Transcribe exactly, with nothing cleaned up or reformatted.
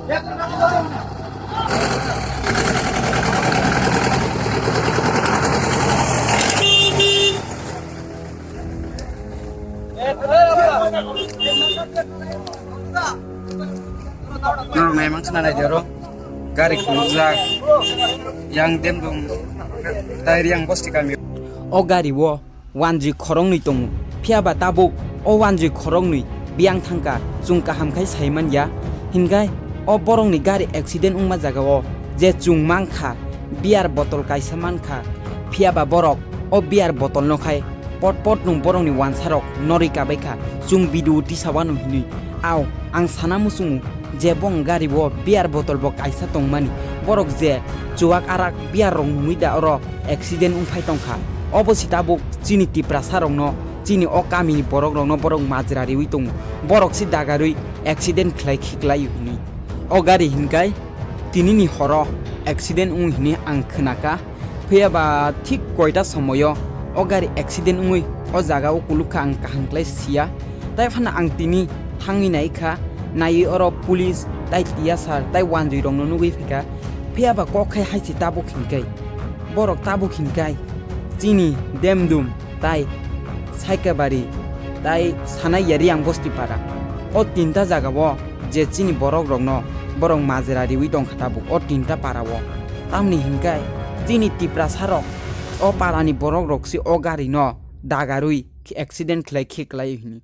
Norok naimang khna nai di oro. Gari khungjak. Yang Demdum tai Riang bosti kami. O gari o wanjwi khoroknwi tongo. Phiya ba tabuk o wanjwi khoroknwi biyang thangkha, chwng kaham khai sai man ya. Hinkhai o borokni gari accident wngma jaga o je chwng mankha, beer bottle kaisa mankha. Phiya ba borok o beer bottle no khai pot pot nwng borokni wansarok norwi kabaikha, chwng video tisawano hinwi. Ao ang sana muchungo je bong gari o beer bottle bo kaisa tongmani, borok je chuwak arak beer rok nungwi da oro accident wngphai tongkha. Obo si tabuk chini Tiprasa rokno, chini o kamini borok rokno borok majra riwi tongo, borok si dagarwi accident khlai khiklai hinwi. O gari hinkhai tinini horo accident wng hinwi ang khnakha. Phiya ba thik koita somoyo o gari accident wngwi o jaga o kulukha ang kaham khlai siya. Tai phano ang tini thangwi naikha, naiwi oro police tai T S R tai wanjwi rokno nugwi phaikha. Phiya ba kok khai hai se tabuk hinkhai, borok tabuk hinkhai chini Demdum tai Saikabari tai Sanaiya Riang bosti para. O tinta jaga o je chini borok rokno borok majra riwi tongkha tabuk o tinta para o. Tamni hinkhai chini Tiprasa rok o parani borok rok si o gari no dagarwi accident khlai khiklai hinwi.